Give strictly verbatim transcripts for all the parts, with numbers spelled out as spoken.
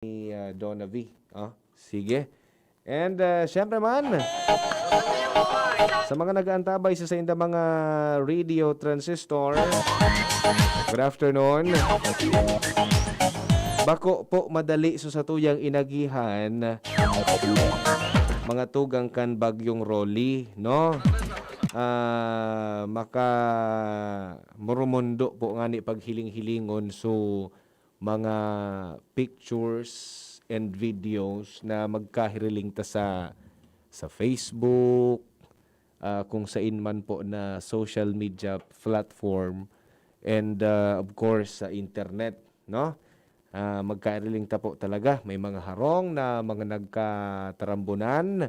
ni, ah, Donna V. Oh, sige. And, ah, syempre man, sa mga nag-aantabay sa sainda mga radio transistor, good afternoon. Bako po madali so satuyang inagihan, mga tugang kan Bagyong Rolly, no? Ah, maka-Murumondo po ngani paghiling-hilingon so mga pictures and videos na magkahiriling ta sa, sa Facebook, ah, kung sain man po na social media platform, and, ah, of course, sa internet, no? Ah, magkahiriling ta po talaga. May mga harong na mga nagkatarambunan,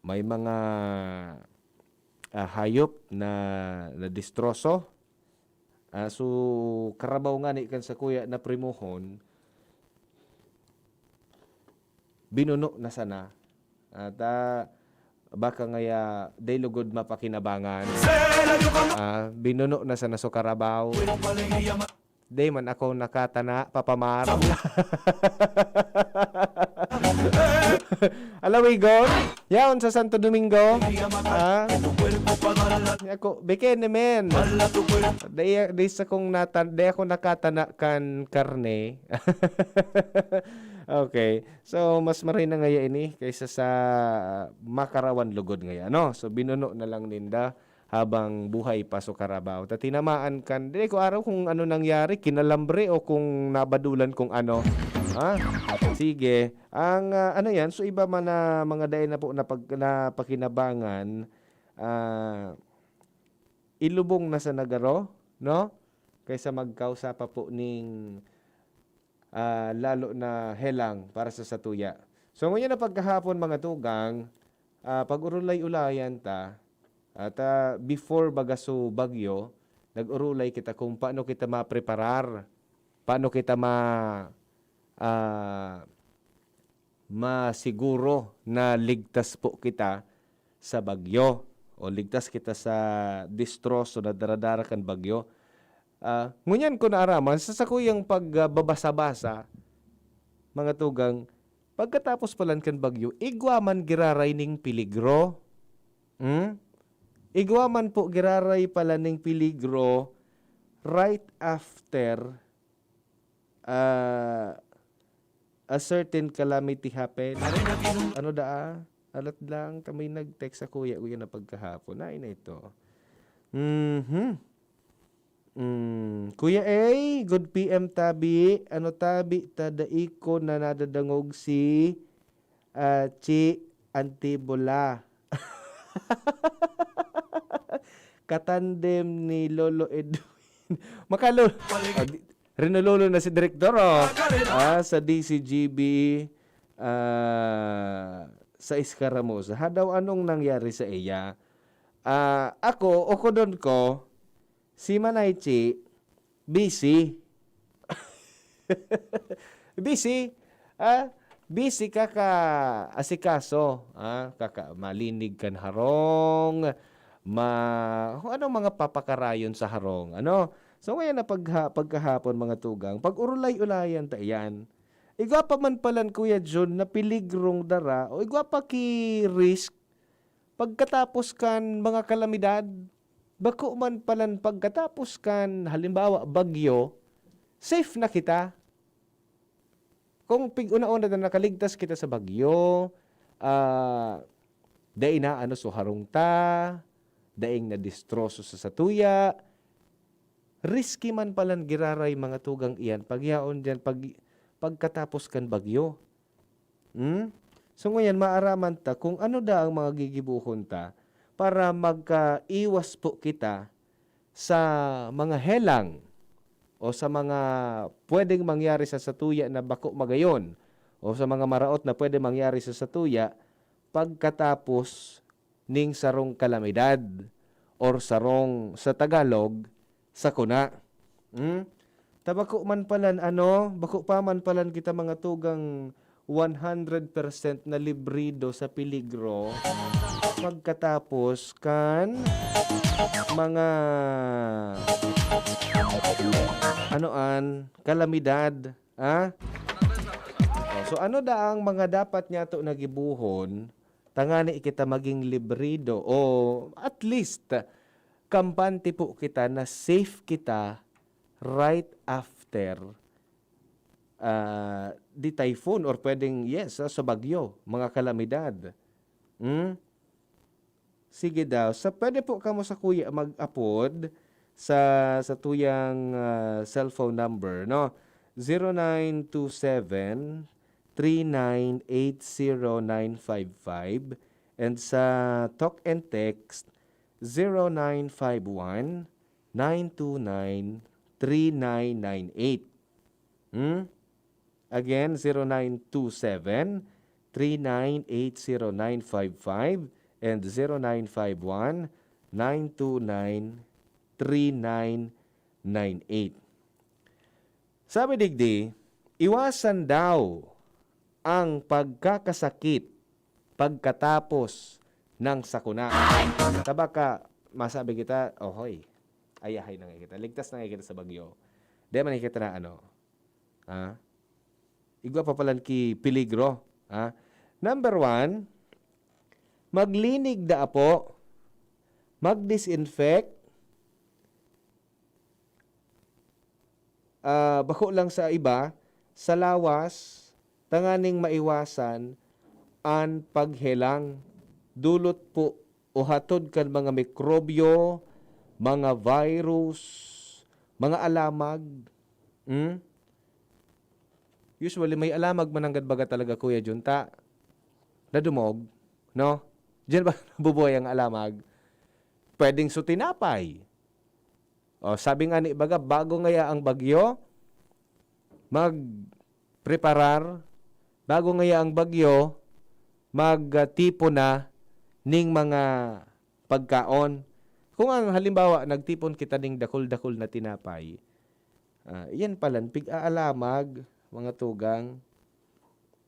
may mga, ah, hayop na nadistroso. Ah, so, karabaw ngani kan sakuya na primohon, binuno na sana. At, ah, baka ngaya, dai lugod mapakinabangan. Ah, binuno na sana so karabaw. Dai man ako nakatana, Papa Mar. Alawigon? Yaon sa Santo Domingo? Ah? Ako, bikini, men. Dai, dai sa kong natan-, dai ako nakatana kan karne. Okay. So, mas maray na ngaya ini kaysa sa makarawan lugod ngaya, no? So, binuno na lang ninda habang buhay pa so karabaw. Ta tinamaan kan, di ko araw kung ano nangyari, kinalambre o kung nabadulan kung ano. Ha? Sige. Ang, ah, ano yan, so iba man na mga dai na po na pag-, napakinabangan, ah, ilubong na sa nagaro, no? Kaysa magkausa pa po ning, ah, lalo na helang para sa satuya. So, ngunyan na pagkahapon, mga tugang, ah, pag-urulay-ulayan ta, at, ah, before baga so bagyo, nag-urulay kita kung paano kita mapreparar, paano kita ma-, ah, masiguro na ligtas po kita sa bagyo o ligtas kita sa distroso na daradara kan bagyo. Ah, ngunyan ko naaraman sa sakuyang pagbabasa-basa, mga tugang, pagkatapos palan kan bagyo, igwa man giraray ning peligro. Hmm? Igwa man po giraray pala ning peligro right after, ah, a certain calamity happen. Ano daa? Alat lang, ta may nag-text sa kuya ko yan na pagkahapon. Ay na ito. Mhm. Mm. Kuya A, good P M tabi. Ano tabi ta dai ko na nadadangog si, ah, Chi Antibola. Katandem ni Lolo Edwin. Makalo-, ah, di-, rinulolo na si Direktor, oh. Ah, sa D C G B, ah, sa Escaramuza. Ha daw, anong nangyari sa iya? Ah, ako, okodon ko, si Manay Chi, busy. Busy. Ah, busy kaka-asikaso, ah, kaka-, malinig kan harong, ma-, kung anong mga papakarayon sa harong, ano? So, ngayon na pagha-, pagkahapon, mga tugang, pag-urulay-ulayan ta iyan. Igwa pa man palan, Kuya Jun, na peligrong dara, o igwa pa ki risk, pagkatapos kan mga kalamidad, bako man palan pagkatapos kan, halimbawa, bagyo, safe na kita. Kung pig-una-una na nakaligtas kita sa bagyo, ah, dai na ano so harong ta, daing nadistroso sa satuya, risky man palan giraray mga tugang iyan, pagyaon diyan pag, pagkatapos kan bagyo. Hmm? So, ngunyan, maaraman ta kung ano da ang mga gigibohon ta para magkaiwas po kita sa mga helang o sa mga pwedeng mangyari sa satuya na bako magayon o sa mga maraot na pwede mangyari sa satuya pagkatapos ning sarong kalamidad or sarong, sa Tagalog, sakuna. Hmm? Ta bako man palan, ano, bako pa man palan kita mga tugang one hundred percent na librido sa peligro pagkatapos kan mga, ano an, kalamidad. Ha? Oh, So, ano da ang mga dapat niyato na gibohon tangani kita maging librido o at least kampante po kita na safe kita right after, ah, the typhoon or pwedeng, yes, sa, sa bagyo, mga kalamidad. Hmm? Sige daw. Sa, pwede po kamo sa kuya mag-apod sa, sa tuyang, ah, cellphone number, no? Zero nine two seven, three nine eight zero nine five five, and sa talk and text, zero nine five one, nine two nine, three nine nine eight. Hmm? Again, zero nine two seven, three nine eight zero nine five five and zero nine five one, nine two nine, three nine nine eight. Sabi digdi, iwasan daw ang pagkakasakit pagkatapos ng sakuna. Ta baka masabi kita, "Ohoy, ayahay na nga kita. Ligtas na nga kita sa bagyo." Di man kita na ano, ha? Igwa pa palan ki peligro, ha? Number one, maglinig da apo, mag-disinfect, ah, bako lang sa iba, sa lawas, tanganing maiwasan an paghelang, dulot po o hatod kan mga mikrobyo, mga virus, mga alamag. Hmm? Usually, may alamag mananggad baga talaga, Kuya Jun, ta nadumog, no? Diyan ba nabubuhay ang alamag? Pwedeng sa tinapay. O, sabi nga ni baga, bago ngaya ang bagyo, magpreparar, bago ngaya ang bagyo, magtipon na ning mga pagkaon. Kung ang halimbawa, nagtipon kita ning dakul-dakul na tinapay, ah, iyan palan pig-aalamag, mga tugang.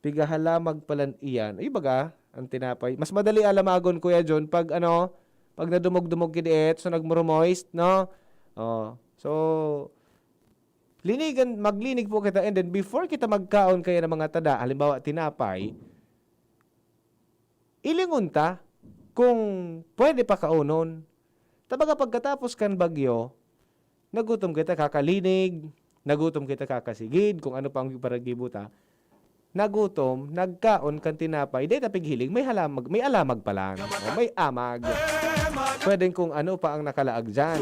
Pigahalamag palan iyan. Ay, baga, ang tinapay. Mas madali alamagon, Kuya John, pag ano, pag nadumog-dumog ki diet, so nagmuro-moist, no? Oh. So, linigan, maglinig po kita, and then before kita magkaon kaya ng mga tada, halimbawa, tinapay, ilingon ta kung pwede pa kaonon. Ta baga pagkatapos kan bagyo, nagutom kita kakalinig, nagutom kita kakasigid, kung ano pa ang iparagibo ta. Nagutom, nagkaon kan tinapay, dai ta pighiling, may halamag, may alamag palan. O, may amag. Pwedeng kung ano pa ang nakalaag diyan.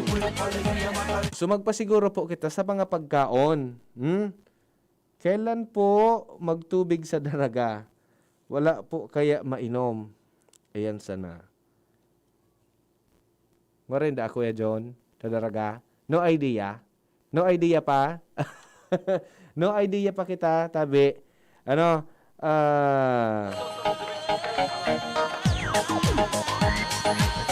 So, magpasiguro po kita sa mga pagkaon. Hmm? Kailan po magtubig sa daraga? Wala po kaya mainom. Ayan sana. Ngwarin da, Kuya John, sa daraga? No idea? No idea pa? No idea pa kita, tabi. Ano? Ah,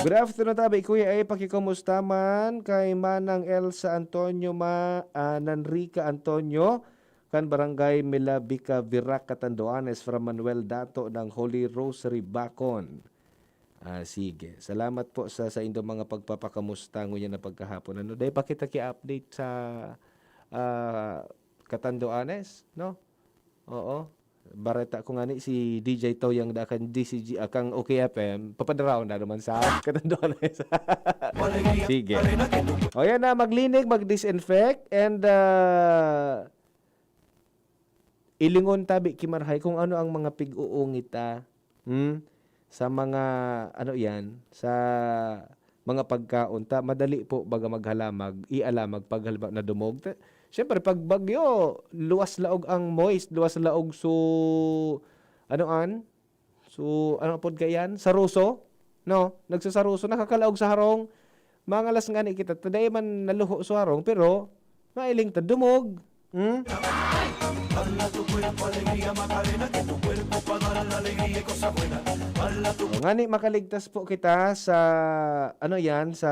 good afternoon, tabi, Kuya. Ay, pakikumusta man kay Manang Elsa Antonio, ma, ah, Nanrica Antonio, kan Barangay Milabica, Virac, Catanduanes, from Manuel Dato ng Holy Rosary Bacon. Ah, sige. Salamat po sa, sa indong mga pagpapakamusta ngunyan na pagkahapon. Ano, dai pa kita ki-update sa, ah, Catanduanes, no? Oo. Bareta ko ngani si D J Toyang da kan D C G, ah, kang O K F M, papadaraon na naman sa Catanduanes. Sige. O yan na, maglinig, mag-disinfect, and, ah, ilingon tabi ki marahay kung ano ang mga pig-uungit ta, hmm, sa mga, ano yan, sa mga pagkaon ta. Madali po baga maghalamag, ialamag pag halimbawa nadumog. Ta, siyempre, pag bagyo, luwas laog ang moist, luwas laog so, ano an? So, ano pod kaiyan? Saroso? No? Nagsasaroso, nakakalaog sa harong. Mangalas ngani kita, ta dai man naluho sa harong, pero mailing ta dumog. Hmm? Ngani makaligtas po kita sa, ano yan, sa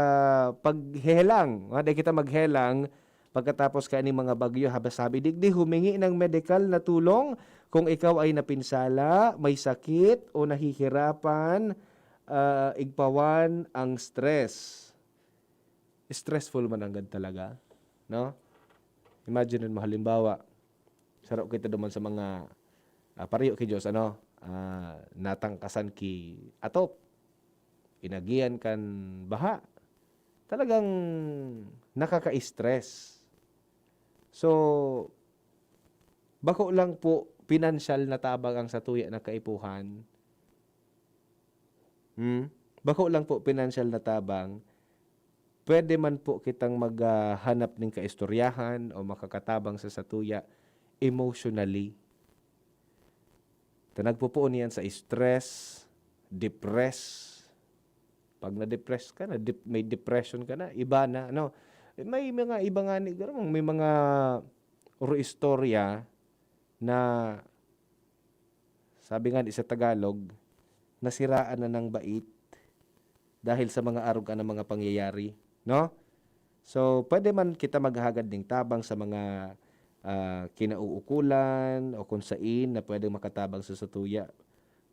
paghehelang. Nga, dai kita maghelang, pagkatapos kaining mga bagyo, haba sabi digdi, humingi ng medikal na tulong kung ikaw ay napinsala, may sakit, o nahihirapan, ah, igpawan ang stress. Stressful man nanggad talaga, no? Imagine mo, halimbawa, saro kita duman sa mga ah, parayo ki Diyos, ano, ah, natangkasan ki atop, inagihan kan baha. Talagang nakaka-stress. So, bako lang po pinansyal na tabang ang satuya na kaipuhan. Hmm? Bako lang po pinansyal na tabang, pwede man po kitang maghanap nin kaistoryahan o makakatabang sa satuya emotionally. Ta nagpopoon iyan sa stress, depress. Pag na-depress ka, na dep-, may depression ka na, iba na, ano. May mga iba nga ni, may mga oro istorya na, sabi nga ni sa Tagalog, nasiraan na ng bait dahil sa mga arog na mga pangyayari, no? So, pwede man kita maghagad ning tabang sa mga, ah, kinauukulan o kung sain na pwedeng makatabang sa satuya.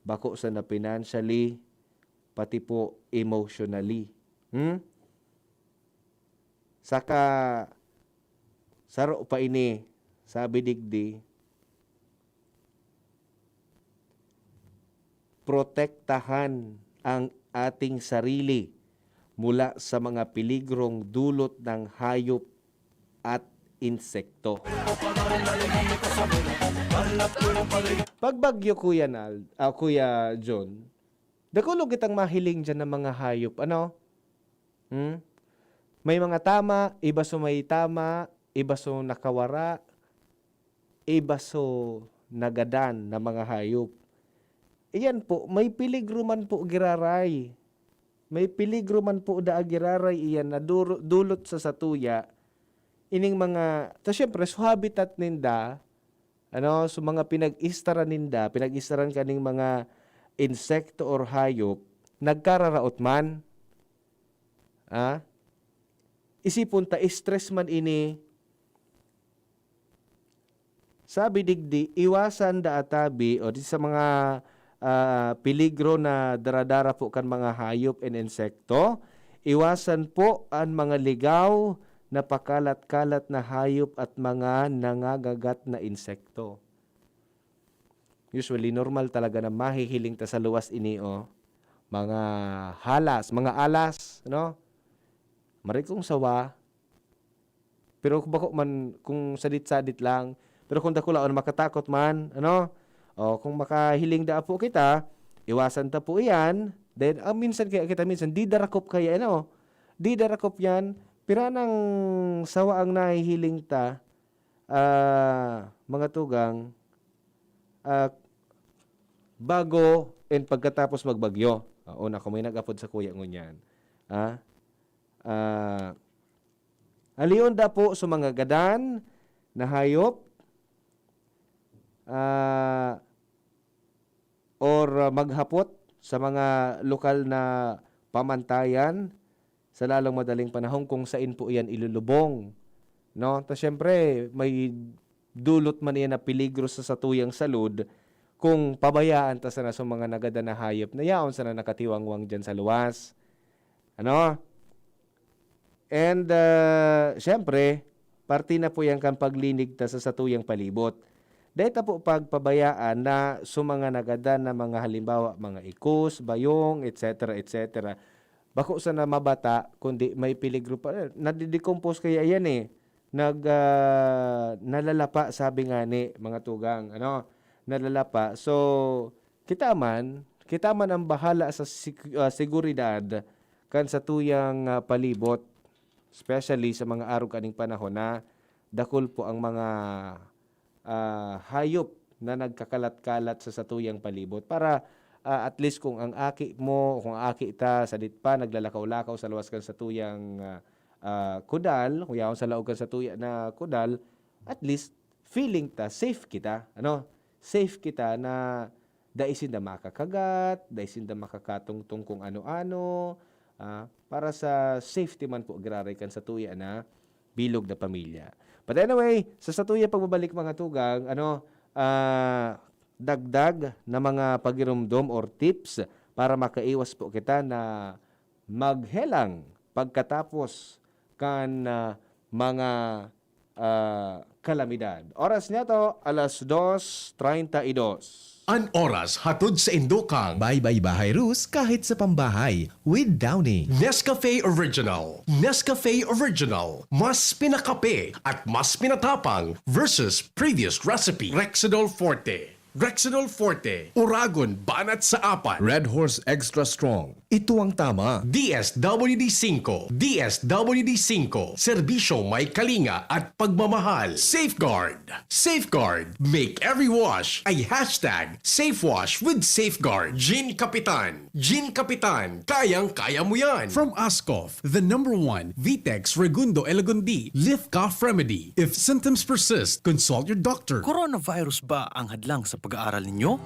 Bako sana financially, pati po emotionally. Hmm? Saka, saro pa ini, sabi digdi, protektahan ang ating sarili mula sa mga peligrong dulot ng hayop at insekto. Pagbagyo, Kuya Nal, ah, Kuya John, dakulo kitang mahiling diyan ng mga hayop, ano? Hmm? May mga tama, iba so may tama, iba so nakawara, iba so nagadan na mga hayop. Iyan po, may peligro man po giraray. May peligro man po daa giraray iyan na duro-, dulot sa satuya. Ining mga, ta siyempre, so habitat ninda, ano, so mga pinag-istaran ninda, pinag-istaran kaning mga insekto or hayop, nagkararaot man. Ah? Isipon ta, stress man ini. Sabi digdi, iwasan daa tabi o di sa mga, ah, peligro na daradara po kan mga hayop and insekto. Iwasan po an mga ligaw na pakalat-kalat na hayop at mga nangagagat na insekto. Usually, normal talaga na mahihiling ta sa luwas ini, oh. Mga halas, mga alas, no? Maray kong sawa. Pero kung bako man, kung sadit-sadit lang. Pero kung dakula o makatakot man, ano? O, kung makahiling daa po kita, iwasan ta po iyan. Then, ah, minsan kaya kita, minsan, di darakop kaya, ano? Di darakop yan. Pira nang sawa ang nahihiling ta, ah, mga tugang, ah, bago and pagkatapos magbagyo. Ah, una, kung may nag-apod sa kuya ngunyan. Ah, ah, aliyon da po sa mga gadan na hayop, ah, or, ah, maghapot sa mga lokal na pamantayan sa lalong madaling panahon kung sain po iyan ilulubong, no? Ta siyempre, may dulot man iyan na peligro sa satuyang salud kung pabayaan ta sana sa mga nagadan na hayop na yaon sana nakatiwangwang diyan sa luwas. Ano? And, ah, siyempre, parte na po yan kan paglinig ta sa satuyang palibot. Dai ta po pagpabayaan na sa mga nagadan na mga halimbawa, mga ikos, bayong, et cetera, et cetera. Bako sana mabata, kundi may peligro pa. Nadidecompose kaya yan eh. Nag, ah, nalalapa, sabi nga ni mga tugang, ano, nalalapa. So, kita man, kita man ang bahala sa sik-, ah, seguridad kan satuyang, ah, palibot, especially sa mga arog kaning panahon na dakul po ang mga, ah, hayop na nagkakalat-kalat sa satuyang palibot para, ah, at least kung ang aki mo, kung ang aki ta, sadit pa, naglalakaw-lakaw sa luwas kan satuyang, ah, ah, kudal, kung yaon sa laog kan satuya na kudal, at least feeling ta, safe kita, ano? Safe kita na dai sinda makakagat, dai sinda makakatungtong kung ano-ano, ah, para sa safety man po giraray kan satuya na bilog na pamilya. But anyway, sa satuya pagbabalik, mga tugang, ano, ah, dagdag na mga pagirumdom or tips para makaiwas po kita na maghelang pagkatapos kan, ah, mga, ah, kalamidad. Oras niya to, alas dos treinta y dos. An oras hatod sa indokang Baybay Bahay Rus kahit sa pambahay with Downy. Nescafe Original. Nescafe Original. Mas pinakape at mas pinatapang versus previous recipe. Rexidol Forte. Rexidol Forte. Uragon banat sa apat. Red Horse Extra Strong. Ito ang tama. D S W D five. D S W D five. Serbisyo may kalinga at pagmamahal. Safeguard. Safeguard. Make every wash a hashtag safe wash with Safeguard. Gin Kapitan. Gin Kapitan. Kayang-kaya mo yan. From Ascof, the number one Vitex Regundo Elagundi Lift Cough Remedy. If symptoms persist, consult your doctor. Coronavirus ba ang hadlang sa pag-aaral ninyo?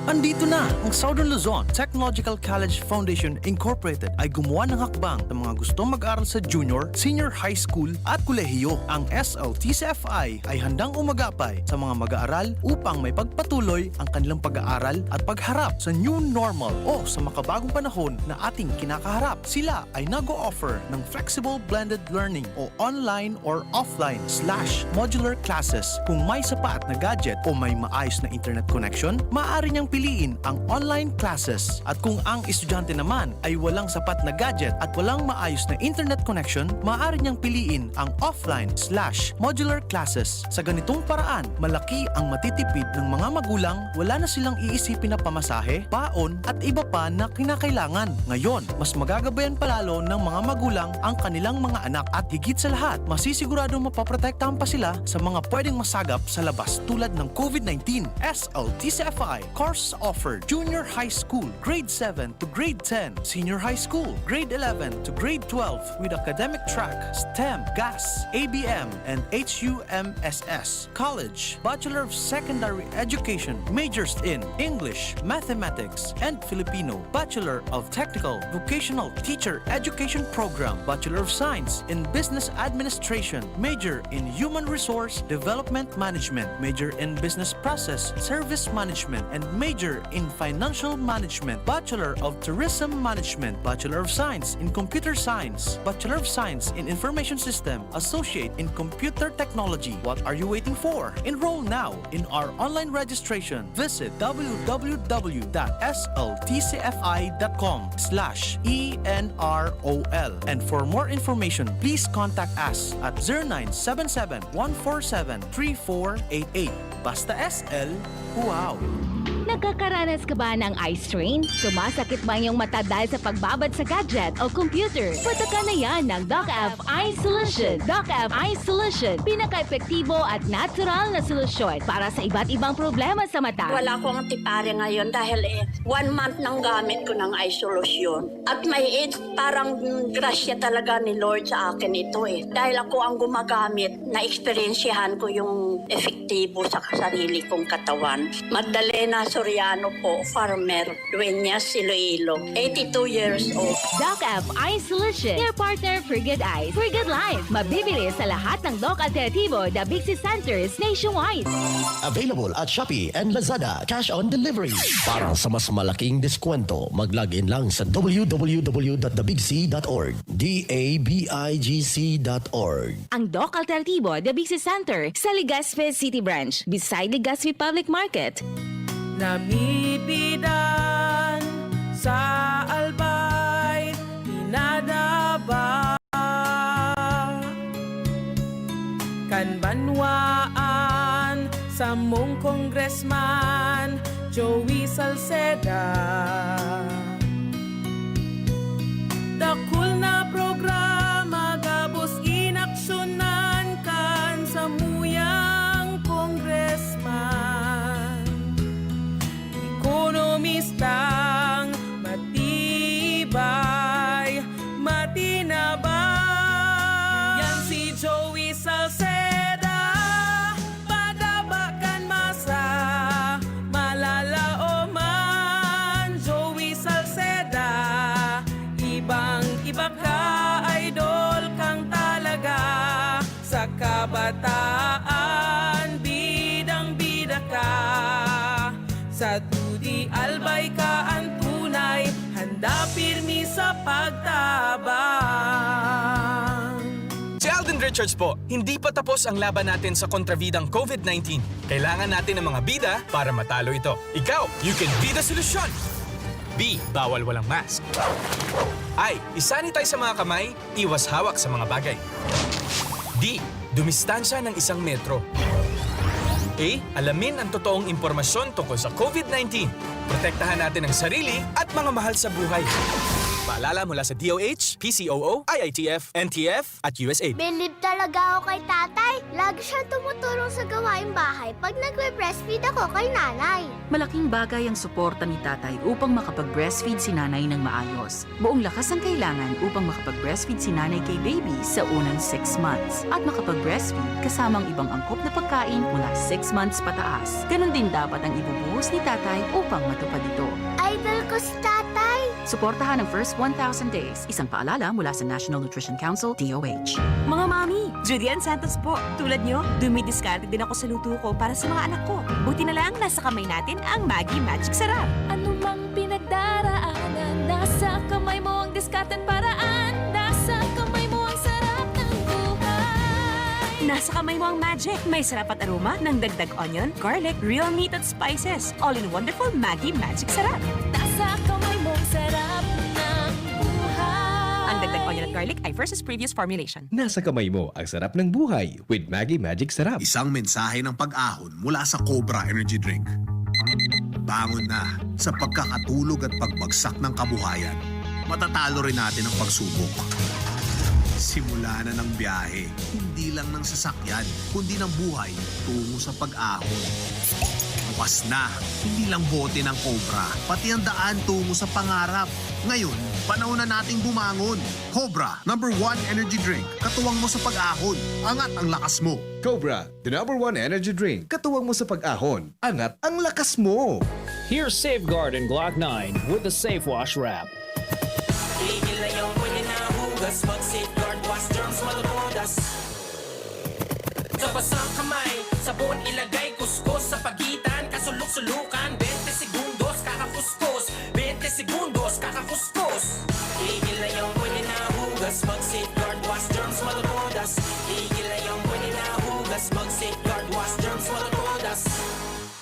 Andito na! Ang Southern Luzon Technological College Foundation Incorporated ay gumawa ng hakbang sa mga gustong mag-aral sa junior, senior high school at kolehiyo. Ang S L T C F I ay handang umagapay sa mga mag-aaral upang may pagpatuloy ang kanilang pag-aaral at pagharap sa new normal o sa makabagong panahon na ating kinakaharap. Sila ay nag-o-offer ng flexible blended learning o online or offline slash modular classes. Kung may sapat na gadget o may maayos na internet connection, maaari niyang piliin ang online classes. At kung ang estudyante naman ay walang sapat na gadget at walang maayos na internet connection, maaari niyang piliin ang offline slash modular classes. Sa ganitong paraan, malaki ang matitipid ng mga magulang, wala na silang iisipin na pamasahe, baon, at iba pa na kinakailangan. Ngayon, mas magagabayan palalo ng mga magulang ang kanilang mga anak at higit sa lahat, masisiguradong mapoprotektahan pa sila sa mga pwedeng masagap sa labas tulad ng COVID nineteen. S L T C F I, course offered, Junior High School, Grade seven to Grade ten, Senior High School, Grade eleven to Grade twelve with academic track, STEM, GAS, A B M, and H U M S S. College, Bachelor of Secondary Education, majors in English, Mathematics, and Filipino, Bachelor of Technical Vocational Teacher Education Program, Bachelor of Science in Business Administration, major in Human Resource Development Management, major in Business Process Service Management, and major in Financial Management, Bachelor of Tourism Management, Bachelor of Science in Computer Science, Bachelor of Science in Information System, Associate in Computer Technology. What are you waiting for? Enroll now in our online registration. Visit w w w dot s l t c f i dot com slash e n r o l. And for more information, please contact us at zero nine seven seven, one four seven, three four eight eight. Basta S L, wow! Nagkakaranas ka ba ng eye strain? Sumasakit ba ang iyong mata dahil sa pagbabad sa gadget o computer? Patakan na yan ng Doc F Eye Solution. Doc F Eye Solution, pinaka-epektibo at natural na solusyon para sa iba't ibang problema sa mata. Wala akong antipare ngayon dahil eh, one month nang gamit ko ng eye solution. At may age, parang mm, grasya talaga ni Lord sa akin ito eh. Dahil ako ang gumagamit, na-eksperyensyahan ko yung epektibo sa sarili kong katawan. Magdalena Soriano po, farmer, Dueñas, Iloilo, eighty-two years old. Doc F Eye Solution, your partner for good eyes, for good life. Mabibili sa lahat ng Doc Alternativo, Dabigsi Centers nationwide. Available at Shopee and Lazada. Cash on delivery. Para sa mas malaking deskwento, mag-log in lang sa w w w dot the big c dot org. D A B I G C dot org. Ang Doc Alternativo, Dabigsi Center, sa Legazpi City Branch, beside Legazpi Public Market. Namibidan sa Albay, pinadaba kan banwaan samong Congressman Joey Salceda. Dakul na programa gabos inaksyonan kan samuyang Congressman. Ekonomistang matibay, matinabang. Yan si Joey Salceda, padaba kan masa, malalaoman. Joey Salceda, ibang-iba ka, idol kang talaga. Sa kabataan, bidang-bida ka. Sa Tudi Albay ka an tunay, handa pirmi sa pagtabang. Si Alden Richards po, hindi pa tapos ang laban natin sa kontrabidang COVID nineteen. Kailangan natin ng mga bida para matalo ito. Ikaw, you can be the solution! B. Bawal walang mask. I. I-sanitize sa mga kamay, iwas hawak sa mga bagay. D. Dumistansya ng isang metro. A. Alamin ang totoong impormasyon tungkol sa COVID nineteen. Protektahan natin ang sarili at mga mahal sa buhay. Paalala mula sa D O H, P C O O, I I T F, N T F, at U S A. Bilib talaga ako kay tatay. Lagi siyang tumutulong sa gawaing bahay pag nagbe-breastfeed ako kay nanay. Malaking bagay ang suporta ni tatay upang makapag-breastfeed si nanay ng maayos. Buong lakas ang kailangan upang makapag-breastfeed si nanay kay baby sa unang six months at makapag-breastfeed kasama ang ibang angkop na pagkain mula six months pataas. Ganon din dapat ang ibubuhos ni tatay upang matupad ito. Idol ko si tatay! Suportahan ang first one thousand days. Isang paalala mula sa National Nutrition Council, D O H. Mga mami, Judy Ann Santos po. Tulad nyo, dumidiskarte din ako sa luto ko para sa mga anak ko. Buti na lang, nasa kamay natin ang Maggi Magic Sarap. Anumang pinagdaraanan, nasa kamay mo ang diskarte at paraan. Nasa kamay mo ang sarap ng buhay. Nasa kamay mo ang magic. May sarap at aroma ng dagdag onion, garlic, real meat at spices. All in wonderful Maggi Magic Sarap. Nasa kamay mo ang sarap ng buhay. Ang dagdag onion at garlic ay versus previous formulation. Nasa kamay mo ang sarap ng buhay with Maggi Magic Sarap. Isang mensahe ng pag-ahon mula sa Cobra Energy Drink. Bangon na sa pagkakatulog at pagbagsak ng kabuhayan. Matatalo rin natin ang pagsubok. Simula na ng biyahe, hindi lang ng sasakyan, kundi ng buhay tungo sa pag-ahon. Bukas na, hindi lang bote ng Cobra, pati ang daan tungo sa pangarap. Ngayon, panahon na nating bumangon. Cobra, number one energy drink. Katuwang mo sa pag-ahon, angat ang lakas mo. Cobra, the number one energy drink. Katuwang mo sa pag-ahon, angat ang lakas mo. Here's Safeguard and Glock nine with the Safe Wash Wrap. Tigil na yung pwede na hugas, mag-Safeguard, wash germs, matutudas. Sa basang kamay, sabon ilagay, kuskus sa pagitan, kasulok-sulukan, twenty segundos, kakakuskus, twenty segundos, kakakuskus. Tigil na yung pwede na hugas, mag-Safeguard, wash germs, matutudas. Tigil na yung pwede na hugas, mag-Safeguard, wash germs, matutudas.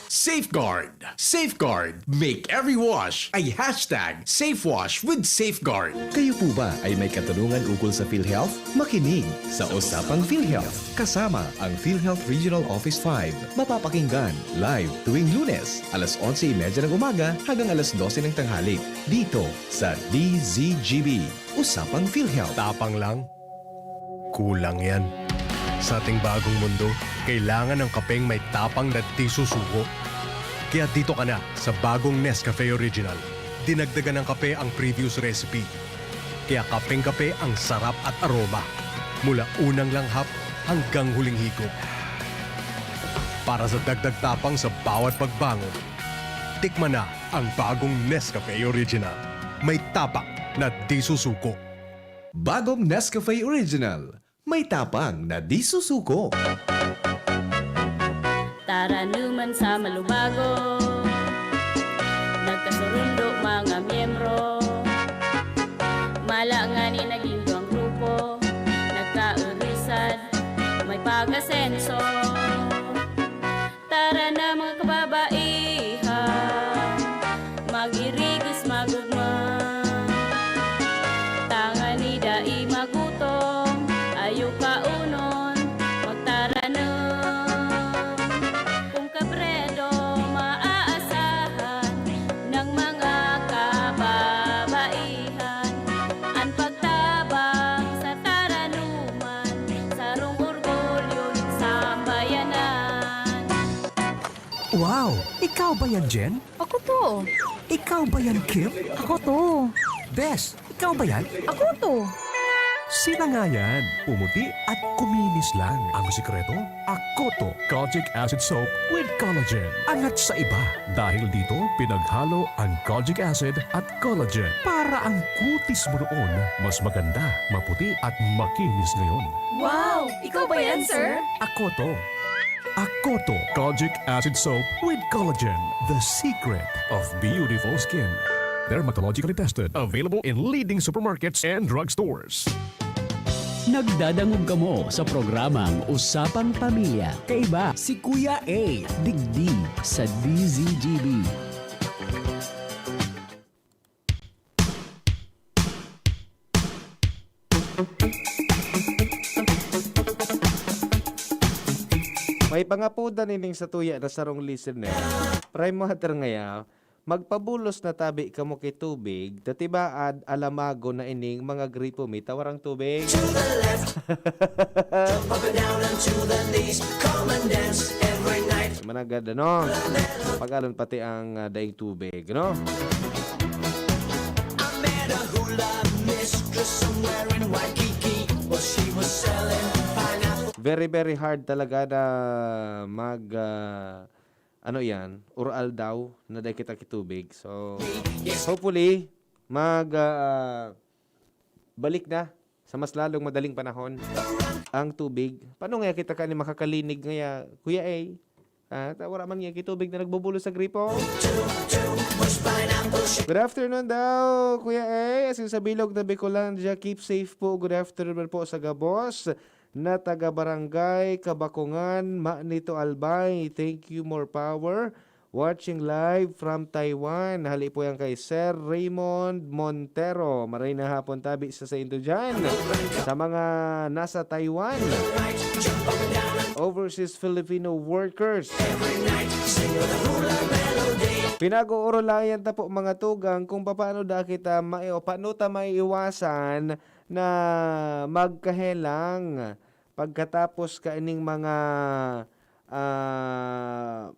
Safeguard. Safeguard. Make every wash a hashtag SafeWash with Safeguard. Kayo po ba ay may katanungan ukol sa PhilHealth? Makinig sa Usapang PhilHealth. Kasama ang PhilHealth Regional Office five. Mapapakinggan live tuwing Lunes, alas onse y media ng umaga hanggang alas dose ng tanghali, dito sa D Z G B. Usapang PhilHealth. Tapang lang. Kulang yan. Sa ating bagong mundo, kailangan ng kapeng may tapang na di susuko. Kaya dito ka na sa bagong Nescafe Original. Dinagdagan ng kape ang previous recipe. Kaya kapeng-kape ang sarap at aroma. Mula unang langhap hanggang huling higop. Para sa dagdag tapang sa bawat pagbangon, tikman na ang bagong Nescafe Original. May tapang na di susuko. Bagong Nescafe Original. May tapang na di susuko. Taranuman sa Malubago, nagkasurundo mga miyembro. Mala ngani naging duwang grupo, nagkaurusan, may pag-asenso. Tara na, mga kababaihan, mag-irigis, mag-ugma. Tangani dai magutom, ayo kaunon, magtaranom. Kung kabredo maaasahan ng mga kababaihan, an pagtabang sa taranuman, sarong orgulyo nin sambayanan. Wow! Ikaw ba yan, Jen? Ako to. Ikaw ba yan, Kim? Ako to. Bes, ikaw ba yan? Ako to. Sila nga yan, pumuti at kuminis lang. Ang sikreto, Akoto Kojic Acid Soap with Collagen. Angat sa iba. Dahil dito, pinaghalo ang kojic acid at collagen para ang kutis mo noon mas maganda, maputi at makinis ngayon. Wow! Ikaw ba yan, sir? Akoto. Akoto Kojic Acid Soap with Collagen, the secret of beautiful skin. Dermatologically tested. Available in leading supermarkets and drugstores. Nagdadangog kamo sa programang Usapang Pamilya. Kaiba si Kuya A, digdi sa D Z G B. May pangapodan ining satuya na sarong listener. Prime water ngaya, magpabulos na tabi kamo ki tubig, ta tibaad alamago na ining mga gripo mi ta warang tubig. To the left, jump up and down and to the knees. Come and dance every night. Managad, ano? Pagalon pati ang, ah, daing tubig, no? I met a hula mistress somewhere in Waikiki. Well, she was selling pineapple. Very, very hard talaga na mag, ah, ano yan, ural daw na dai kita kitubig. So, hopefully, mag, ah, balik na sa mas lalong madaling panahon ang tubig. Paano ngaya kita kani makakalinig ngaya, Kuya A? Ah, ta-, wala man ngaya kitubig na nagbubulos sa gripo. Good afternoon daw, Kuya A. Asin sa bilog na Bicolandia, keep safe po. Good afternoon po sa gabos na taga Barangay Kabakongan, Manito Albay. Thank you, more power. Watching live from Taiwan. Hali po yan kay Sir Raymond Montero. Maray na hapon tabi sa saindo dyan. Sa mga nasa Taiwan, overseas Filipino workers. Pinag-uurulayan ta po, mga tugang, kung papaano da kita mai-, o paano ta maiiwasan na magkahelang pagkatapos kaining mga, ah,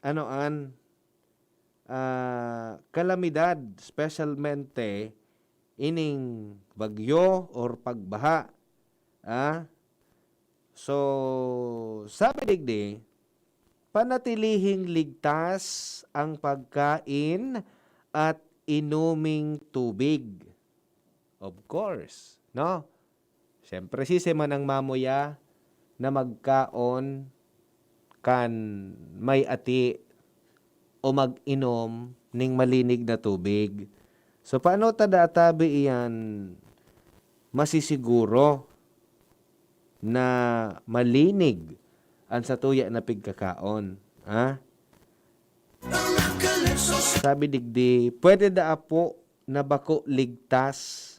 ano an, ah, kalamidad, specialmente ining bagyo or pagbaha, ah. So, sabi digdi, panatilihing ligtas ang pagkain at inuming tubig. Of course, no? Siyempre, sisi man ang mamuya na magkaon kan may ati o mag-inom ning malinig na tubig. So, paano ta da tabi iyan masisiguro na malinig an satuya na pigkakaon? Ha? Sabi digdi, pwede da apo na bako ligtas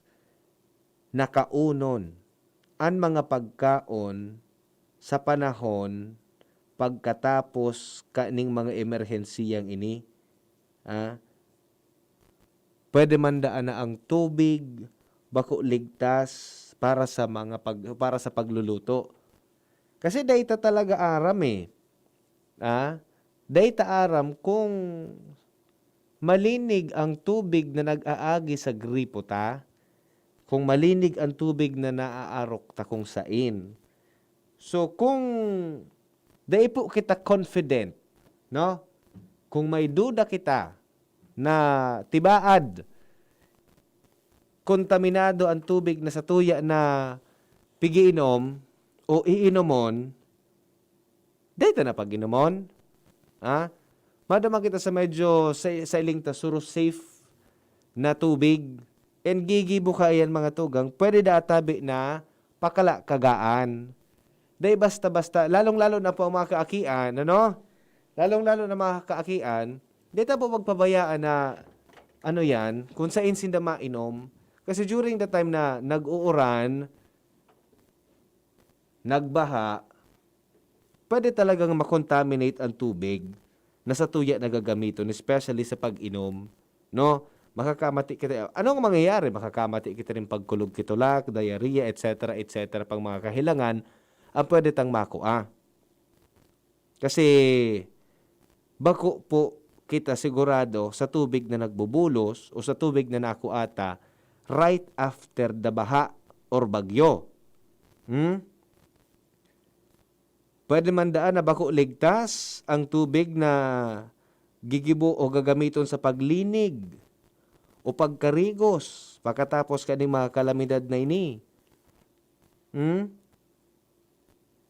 na kaonon an mga pagkaon sa panahon pagkatapos kaning mga emerhensiyang ini. Ah, pwede man daan na ang tubig bako ligtas para sa mga pag-, para sa pagluluto. Kasi dai ta talaga aram eh. Ah, dai ta aram kung malinig ang tubig na nag-aagi sa gripo ta, kung malinig ang tubig na naaarok ta kung sain. So, kung dai po kita confident, no? Kung may duda kita na tibaad, kontaminado ang tubig na satuya na pigiinom o iinomon, dai ta na pag-inomon. Ha? Madama kita sa medyo sa, sa iling ta suro safe na tubig. And gigibo ka iyan, mga tugang, pwede da tabi na pakala kagaan. Dai basta-basta, lalong-lalo na po ang mga kaakian, ano? Lalong-lalo na mga kaakian, dai ta po magpabayaan na, ano yan, kung sain sinda mainom. Kasi during the time na nag-uuran, nagbaha, pwede talagang makontaminate ang tubig na satuya na gagamiton, especially sa pag-inom, no? Makakamati kita. Anong mangyayari? Makakamati kita nin pagkulog ki tulak, diarrhea, et cetera, et cetera, pang mga kahilangan ang pwede tang makua. Kasi bako po kita sigurado sa tubig na nagbubulos o sa tubig na nakua ta right after the baha or bagyo. Hmm? Pwede man daan na bako ligtas ang tubig na gigibo o gagamiton sa paglinig o pagkarigos pakatapos kaning mga kalamidad na ini. Hmm?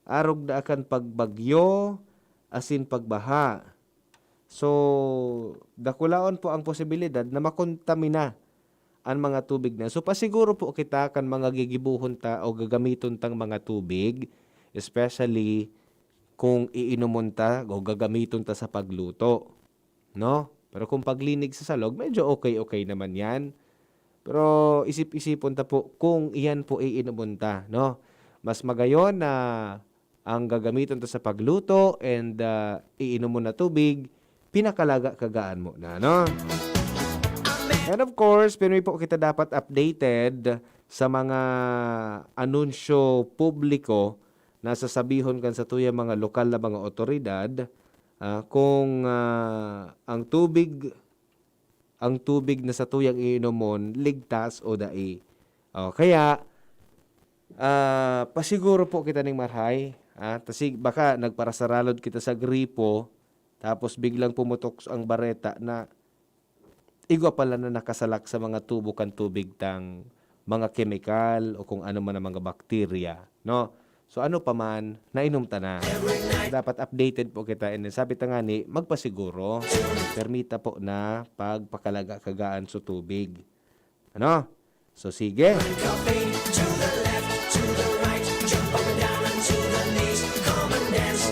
Arog na kan pagbagyo asin pagbaha. So, dakulaon po ang posibilidad na makontamina an mga tubig na. So, pasiguro po kita kan mga gigibohon ta o gagamiton tang mga tubig, especially kung iinomon ta o gagamiton ta sa pagluto, no? Pero kung paglinig sa salog, medyo okay-okay naman yan. Pero isip-isipon ta po kung iyan po iinomon ta, no? Mas magayon na ang gagamiton ta sa pagluto and, ah, iinomon na tubig, pinakalaga-kagaan mo na, no? And of course, pirmi po kita dapat updated sa mga anunsyo publiko na sasabihon kan satuyang mga lokal na mga otoridad, ah, kung, ah, ang tubig, ang tubig na satuyang iinomon ligtas o dai. O, kaya, ah, pasiguro po kita ning marahay, ah, ta sig-, baka nagparasaralod kita sa gripo, tapos biglang pumutok ang bareta na igwa pala na nakasalak sa mga tubo kan tubig tang mga kemikal o kung ano man ang mga bakterya, no? So, ano pa man, nainom ta na. Dapat updated po kita. And sabi ta nga ni, magpasiguro. Permita po na pagpakalaga-kagaan sa tubig. Ano? So, sige.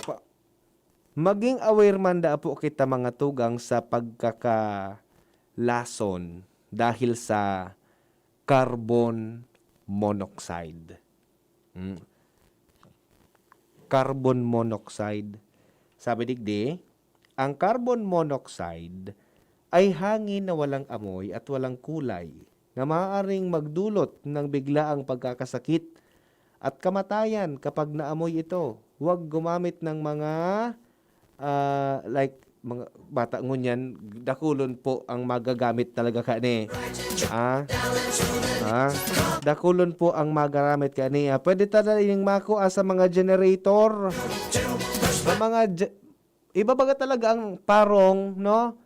Opo. Maging aware man da po kita, mga tugang, sa pagkakalason dahil sa carbon monoxide. Hmm. Carbon monoxide. Sabi digdi, ang carbon monoxide ay hangin na walang amoy at walang kulay na maaaring magdulot ng biglaang pagkakasakit at kamatayan kapag naamoy ito. Huwag gumamit ng mga, ah, like, mga bata ngunyan, dakulon po ang magagamit talaga kani. Ah? Ah? Dakulon po ang magagamit kani. Ah, pwede ta na ining makua sa mga generator. Sa mga ge-, iba baga talaga ang parong, no?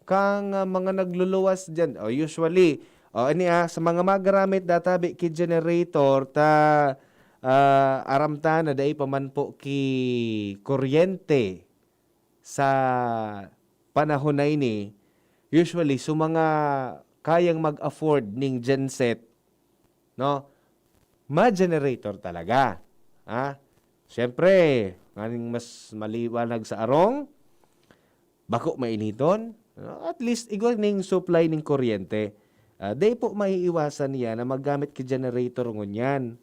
Kang, ah, mga nagluluwas diyan. O, usually, o, ini, ah, sa mga magagamit databi ki generator, ta, ah, aram ta na dai pa man po ki kuryente sa panahon na ini. Usually, so mga kayang mag-afford ning genset, no? Ma-generator talaga. Ha? Siyempre, nganing mas maliwanag sa arong, bako mainiton, no? At least, igwa ning supply ning kuryente. Ah, dai po maiiwasan niya na maggamit ki generator ngunyan.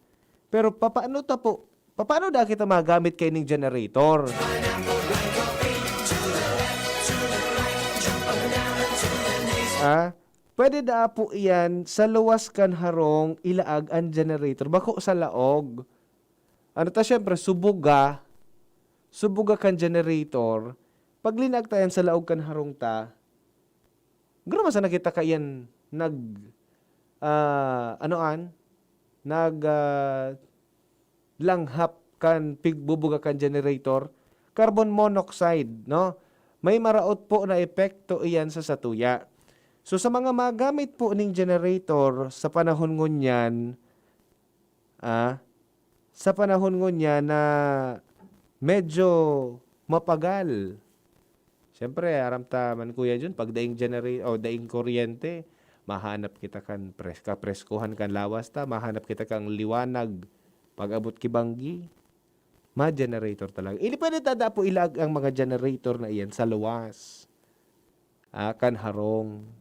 Pero papaano ta po, papaano da kita magamit kaining generator? Ah, pwede da po iyan sa luwas kan harong ilaag an generator, bako sa laog. Ano ta, siyempre, subuga, subuga kan generator. Pag linaag ta yan sa laog kan harong ta, garo man sana kita kaiyan nag, ah, ano an? Nag, ah, langhap kan pigbubuga kan generator, carbon monoxide, no? May maraot po na epekto iyan sa satuya. So, sa mga magamit po ning generator sa panahon ngunyan, ah, sa panahon ngunyan na medyo mapagal. Siyempre, aram ta man, Kuya Jun, pag daing genera-, o daing kuryente, mahanap kita kan pres-, kapreskuhan kan lawas ta, mahanap kita kan liwanag pag-abot ki banggi. Ma-generator talaga. Ini pwede ta da po ilaag ang mga generator na iyan sa luwas, ah, kan harong.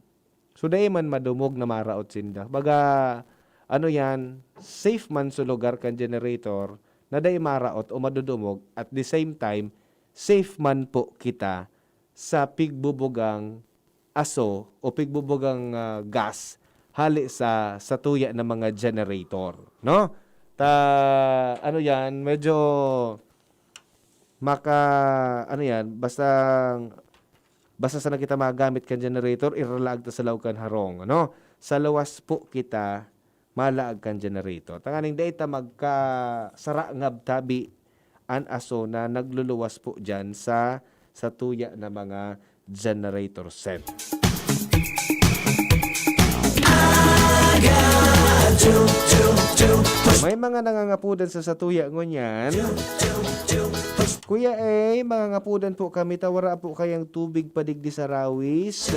So, dai man madumog na maraot sinda. Baga, ano yan, safe man sa lugar kan generator na dai maraot o madudumog. At the same time, safe man po kita sa pigbubugang aso o pigbubugang, ah, gas hali sa, sa tuya ng mga generator, no? Ta, ano yan, medyo maka, ano yan, basta, basta sana kita magamit kan generator, iralaag ta sa laog kan harong, ano? Sa luwas po kita malaag kan generator. Tanganing dai ta magkasarangab tabi an aso na nagluluwas po diyan sa, sa tuya na mga generator set. May mga nangangapudan sa satuya ngunyan. Kuya A, mangangapudan po kami ta wara po kayang tubig pa digdi sa Rawis.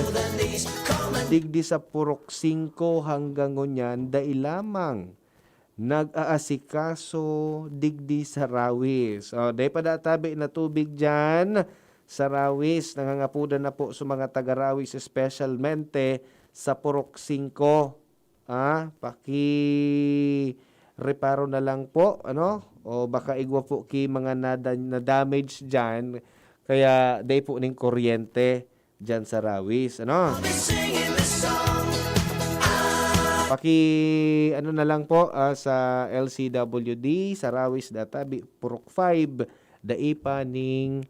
Digdi sa Purok singko hanggang ngunyan, dai lamang nag-aasikaso digdi sa Rawis. O, dai pa da tabi na tubig diyan sa Rawis. Nangangapudan na po sa mga taga Rawis, espesyalmente sa Purok singko. Ah, pakireparo na lang po, ano? O baka igwa po ki mga nada-, na-damage diyan, kaya dai po ning kuryente diyan sa Rawis, ano? Paki, ano na lang po, ah, sa L C W D, sa Rawis da tabi, Purok five, dai pa ning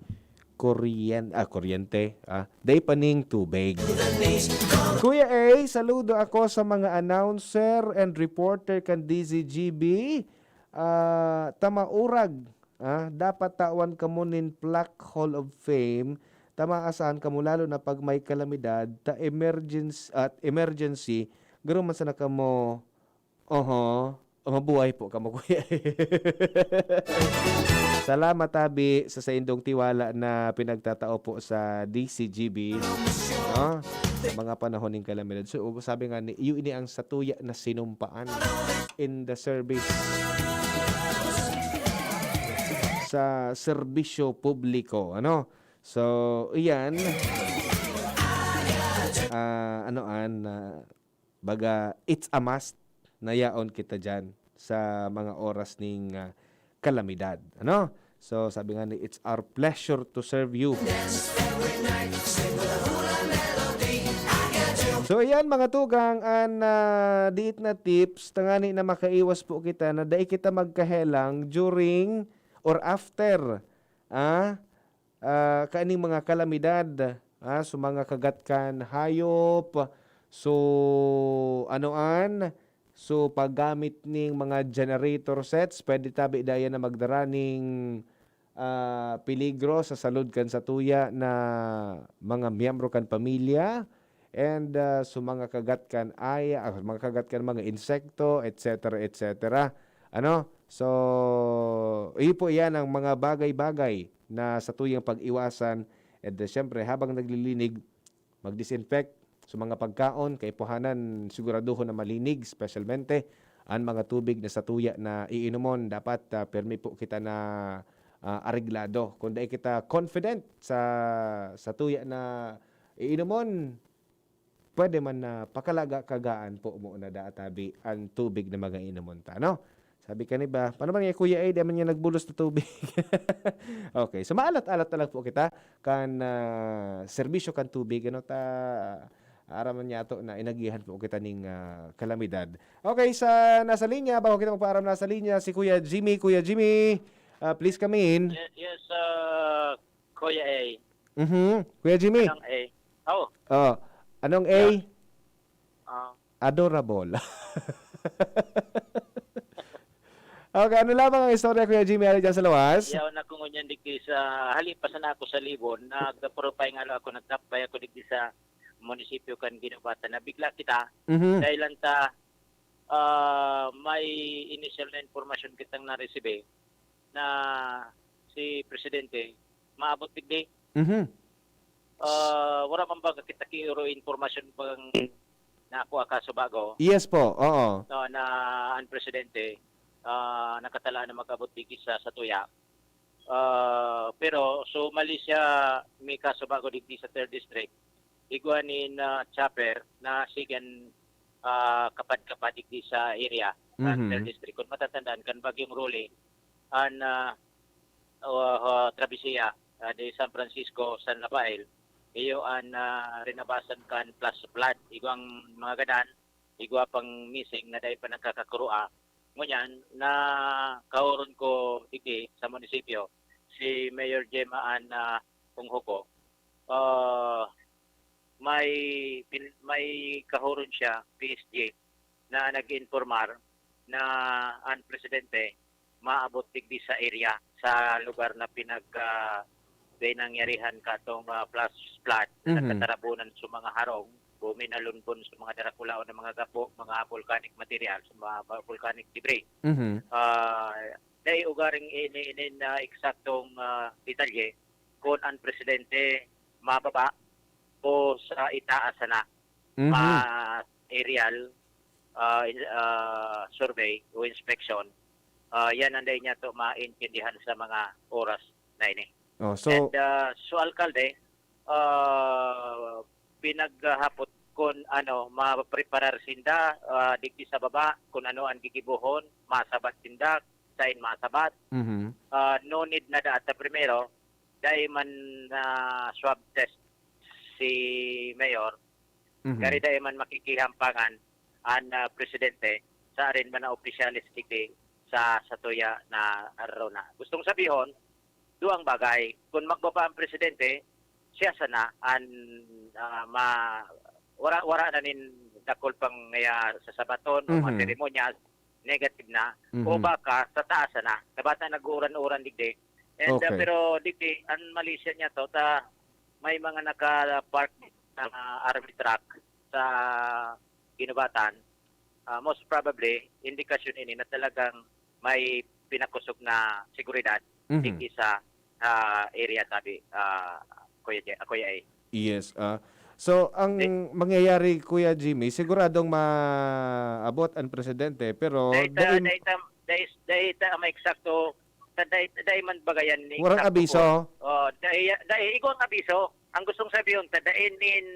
kuryen-, ah, kuryente, ah, dai pa ning tubig. Kuya A, saludo ako sa mga announcer and reporter kan D Z G B. Ah, ta maurag, ah, dapat tawan kamo nin plaque Hall of Fame. Ta maasahan kamo, lalo na pag may kalamidad, ta emergency, at emergency, garo man sana kamo, oho, mabuhay po kamo, kuya. Salamat, tabi, sa saindong tiwala na pinagtatao po sa D C G B, no? Sa mga panahon ning kalamidad. So, sabi nga ni, iyo ini ang satuya na sinumpaan in the service, sa serbisyo publiko, ano? So, iyan, ah, ano an, ah, baga, it's a must na yaon kita diyan sa mga oras ning, ah, kalamidad, ano? So, sabi nga ni, "It's our pleasure to serve you." So, iyan, mga tugang, an, ah, diit na tips, tangani na makaiwas po kita na dai kita magkahelang during or after, ah, ah, kaining mga kalamidad, ah, so mga kagat kan hayop, so ano an, so paggamit ning mga generator sets, pwede tabi dayan na magdara ning, ah, peligro sa salud kan satuya na mga miyembro kan pamilya, and, ah, so mga kagat kan aya, ah, mga kagat kan mga insekto, et cetera, et cetera. Ano? So, iyo po iyan ang mga bagay-bagay na satuyang pag-iwasan. And, uh, siyempre, habang naglilinig, mag-disinfect. So, mga pagkaon, kaipuhanan, siguraduhon na malinig, specialmente an mga tubig na satuya na iinomon. Dapat, ah, permi po kita na, ah, areglado. Kung dai kita confident sa, satuya na iinomon, pwede man na pakalaga-kagaan po muna da tabi an tubig na mga inomon ta, no? Sabi kani ba, "Paano man nga, Kuya, eh, di man niya nagbulos na tubig?" Okay, so maalat-alat na lang po kita kan, ah, serbisyo kan tubig, ano, ta aram man niya to na inagihan po kita ning, ah, kalamidad. Okay, sa nasa linya, bago kita magpaaram, nasa linya si Kuya Jimmy. Kuya Jimmy, ah, please come in. Ye-, yes, ah, Kuya A. Mhm. Kuya Jimmy. Anong A? Oh. Oh. Anong A? Yeah. Ah. Adorable. Okay, ano lamang ang istorya, Kuya Jimmy, ari dyan sa lawas? Yaw na ko ngunyan digdi sa, hali pa sana ako sa Libon, nagpurupay nga ako, nagtapay ako digdi sa munisipyo kan Guinobatan. Nabigla kita, Mhm. dahil lang ta, ah, may initial na impormasyon kitang naresibe na si Presidente maabot digdi. Mhm. Ah, wala man ba kita ki oro impormasyon bang nakuha ka sa bago? Yes po, oo. No, na ang presidente, ah, nakatalaan na mag-abot digdi sa, sa tuya. Ah, pero so mali siya, may kaso bago digdi sa third district. Igwa nin, ah, chopper na sigan, ah, kapad-kapad digdi sa area, sa Mhm. third district. Kung matatandaan kan Bagyong Rolly, an, ah, o, o, travesiya, ah, de San Francisco, San Rafael, iyo an, ah, rinabasan kan flash flood. Igwang mga gadan, igwa pang missing na dai pa nagkakakurua. Ngunyan, nakaoron ko digdi sa munisipyo, si Mayor Gemma Ann, ah, Punghuko. Ah, may pin-, may kahoron siya, P S G, na nag-iinpormar na ang presidente maabot digdi sa area, sa lugar na pinag, ah, pinangyarihan katong, ah, flash flood na Mhm. nagkatarabunan sa mga harong. o minalunbon sa mga darakulaon na mga gapo, mga volcanic materials, mga ba- volcanic debris. Mhm. Ah, dai ugaring ini ini na eksaktong ah, detalye kung ang presidente mababa o sa itaas na Mhm. ma aerial ah, in- ah, survey o inspection. Ah, yan ang dai niya to maintindihan sa mga oras na ini. Oh, so And ah, so alkalde, ah, pinaghahapot kun ano, mapreparar sinda ah, digdi sa baba, kun ano ang gigibohon, masabat sinda, sain masabat. Mhm. Ah, no need na daat sa primero, dai man na swab test si Mayor, Mhm. gari dai man makikihampangan ang ah, presidente sa arin man na opisyales digdi sa satuya na araw na. Gustong sabihon, duwang bagay. Kung magbaba ang presidente, siya sana an ah, ma wara wara na nin dakul pang ngaya sa sabaton o mga Mhm. seremonyas, negative na, o Mhm. baka sa taas na. Kabata nag-uuran-uran digdi. And ah, Okay. pero digdi, ang Malaysia niya to, ta may mga naka-park na army truck sa Ginubatan. Ah, most probably, indikasyon ini na talagang may pinakusog na seguridad Mhm. digdi sa ah, area tabi, ah, Kuya Je- ah, Kuya A. Yes. Ah. So, ang Di- mangyayari, Kuya Jimmy, siguradong maabot ang presidente, pero Dahil ta, dahil dahil ta, dahil, dahil ta, may eksakto, ta, dahil, dahil man bagayan ni walang eksakto abiso. ko. Oh, dahil, dahil igwang abiso, ang gustong sabihin ta, dahil nin,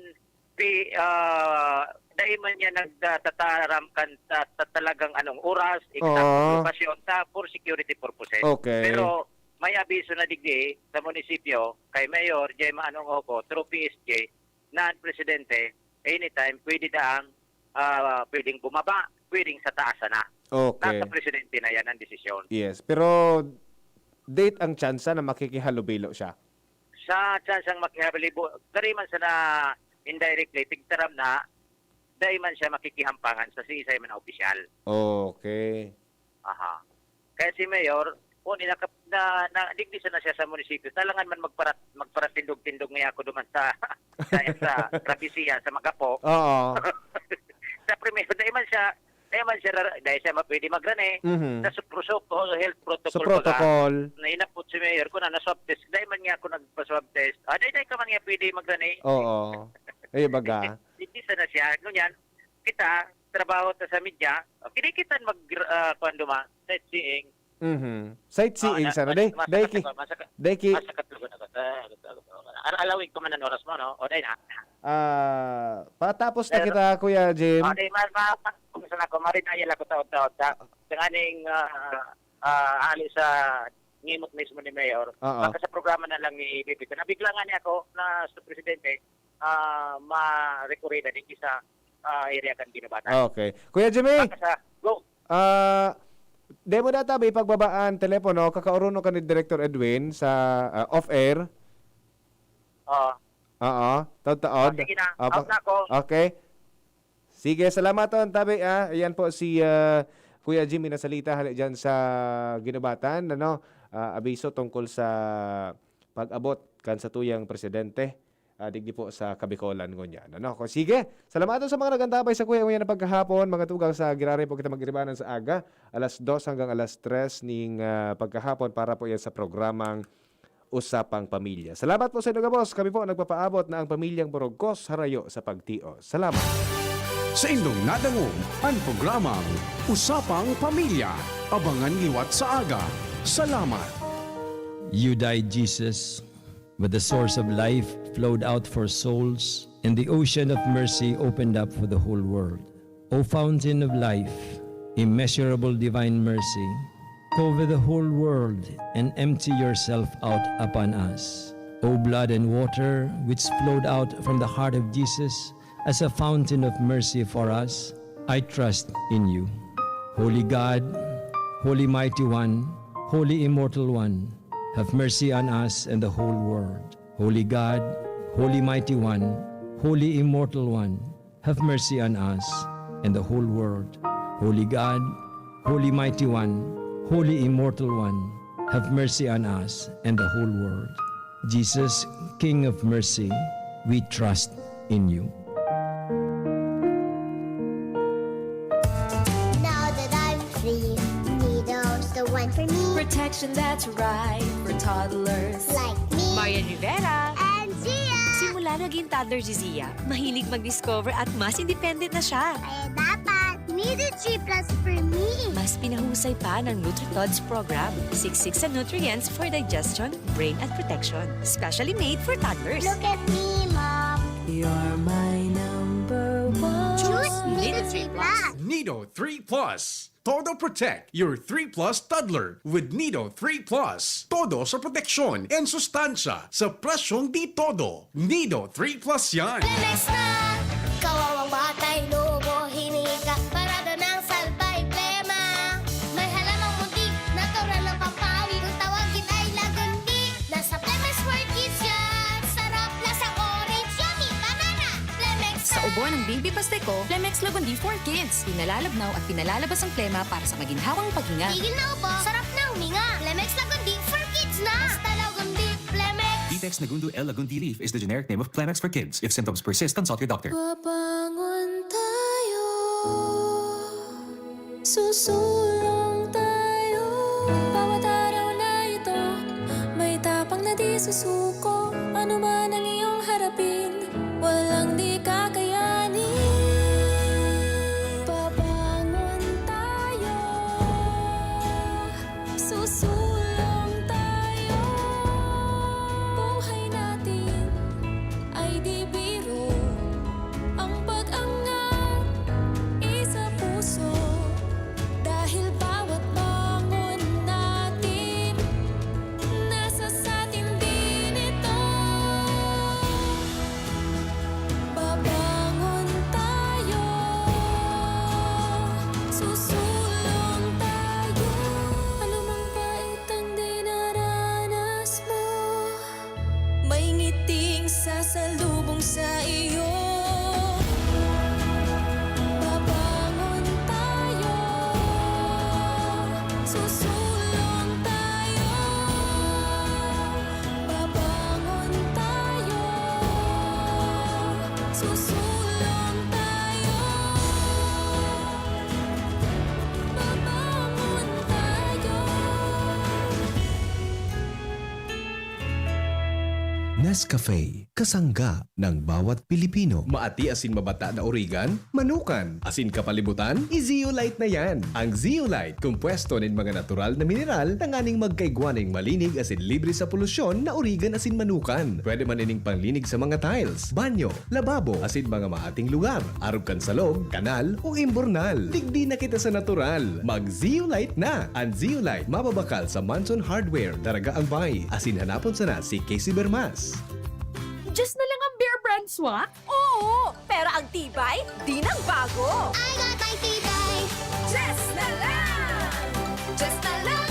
pi, ah, dahil man niya nagtataram kan ta, ta, talagang anong oras, eksakto Oo. lokasyon, ta, for security purposes. Okay. Pero may abiso na digdi sa munisipyo, kay Mayor Gemma Anong Oco, through P S J, na ang presidente, anytime, pwede daang, ah, pwedeng bumaba, pwedeng sa taas na. Okay. Nasa presidente na yan ang desisyon. Yes. Pero date ang tsansa na makikihalubilo siya? Sa tsansang makihalubilo, gari man sana indirectly, tigtaram na, dai man siya makikihampangan sa siisay man na opisyal. Okay. Aha. Kaya si Mayor, o nila kap- na, na digdi sana siya sa munisipyo. Talangan man magparat magparatindog-tindog nga ako duman sa sa, sa Rabisia, sa Magapo. Oo. Sa primero, dahil man siya, dahil man siya, ra- dahil siya mapwede magrani, Mhm. sa supro-supro, health Sa protocol baga, protocol. na inapot si Mayor ko na na-swab test. Dahil man niya ako nagpa-swab test. Ah, dahil, dahil ka man niya pwede magrani. Oo. Ay, baga. Hindi sana siya. Ngunyan, kita, trabaho ta sa media, okay, di kita mag, uh, kuan duma, sightseeing. Mhm. Sightseeing Ah, sana. na- Day, mas- day, masakat ki, ako, masakat- day, ki, masakat ako na kata. Al- alawig ko man ang oras mo, no? O, day na. ah, patapos na Pero- kita, Kuya Jim. O, day, ma, ma, ma, kumusta na ako? Maridayan ako taon-taon sa, sa nganing, ah, ah, ali sa ngimot mismo ni Mayor. Oo. Baka sa programa na lang ni Bibi. Nabigla nga niya ako na sa presidente, ah, ma-rekurida din sa ah, area kan Ginubatan. Okay. Kuya Jimmy, Baka sa, go. ah, demo data ba ipagbabaan telepono, kakaorono ka ni Director Edwin sa ah, off-air? Ah, Oo, taod-taod. Ah, sige na. Ah, Out na ako. Okay. Sige, salamat on, tabi, ah. Ayan po si ah, Kuya Jimmy nasalita hali dyan sa Ginubatan, ano? Ah, abiso tungkol sa pag-abot kan satuyang presidente, ah, digdi po sa Kabikolan ngunyan. Ano? Ko, sige, salamat sa mga nagantabay sa Kuya ngunyan na pagkahapon. Mga tugang sa Giraray po kita mag-iribanan sa aga. Alas dos hanggang alas tres ning ah, pagkahapon para po yan sa programang Usapang Pamilya. Salamat po sa inyo, gabos. Kami po nagpapaabot na ang pamilyang Borogkos harayo sa pagtios. Salamat. Sa indong nadangog an programang Usapang Pamilya. Abangan liwat sa aga. Salamat. You died, Jesus, but the source of life flowed out for souls, and the ocean of mercy opened up for the whole world. O fountain of life, immeasurable divine mercy, cover the whole world and empty yourself out upon us. O blood and water which flowed out from the heart of Jesus as a fountain of mercy for us, I trust in you. Holy God, Holy Mighty One, Holy Immortal One, have mercy on us and the whole world. Holy God, Holy Mighty One, Holy Immortal One, have mercy on us and the whole world. Holy God, Holy Mighty One, Holy Immortal One, have mercy on us and the whole world. Jesus, King of Mercy, we trust in you. Protection that's right for toddlers. Like me. Marian Rivera. And Zia. Simula naging toddler si Zia, mahilig mag-discover at mas independent na siya. Kaya dapat, Nido three plus for me. Mas pinahusay pa ng NutriTods program. Siksik sa nutrients for digestion, brain at protection. Specially made for toddlers. Look at me, Mom. You're my number one. Choose Nido three plus. Nido three plus. Todo Protect, your three plus toddler with Nido three plus. Todo sa proteksyon and sustansya sa presyong di todo. Nido three plus yan. Lemex na! Kawawang batay lobo, hinika, parada ng salbay, plema. May halamang muntik, natural ng pampawi. Kung tawagin ay lagundi, nasa Plemex for Kids yan. Sarap, lasang orange, yummy, banana. Plemex Sa ubo ng Baby Pasteco, Plemex Lagundi for Kids. Pinalalabnaw at pinalalabas ang plema para sa maginhawang paghinga. Tigil na ubo, sarap na huminga. Plemex Lagundi for Kids na. Basta Lagundi, Plemex. Ditex Nagundo L Lagundi leaf is the generic name of Plemex for kids. If symptoms persist, consult your doctor. Babangon tayo. Susulong tayo. Bawat araw na ito, may tapang na di susuko. Ano man ang iyong harapin, walang di kakayanin. Babangon tayo. Susulong tayo. Buhay natin ay di biro. Ang pag-angat isa puso. Dahil bawat bangon natin, nasa satin din ito. Babangon tayo, susulong tayo. Anumang pait ang dinaranas mo, may ngiting sasalubong sa iyo. Babangon tayo, susulong tayo. Babangon tayo, susulong tayo. Babangon tayo. Nescafe, kasangga ng bawat Pilipino. Maati asin mabata na origan, manukan, asin kapalibutan, i-Zeolite na yan. Ang Zeolite, kompuesto nin mga natural na mineral tanganing magkaigwa ning malinig asin libre sa polusyon na origan asin manukan. Pwede man ining panglinig sa mga tiles, banyo, lababo, asin mga maating lugar, arog kan salog, kanal, o imbornal. Digdi na kita sa natural. Mag-Zeolite na! Ang Zeolite mababakal sa Manson Hardware, Daraga Ambay. Asin hanapon sana si Casey Bermas. Diyos na lang ang Bear Brand Swak? Oo! Pero ang tibay, di nagbago. I got my tibay. Diyos na lang! Diyos na lang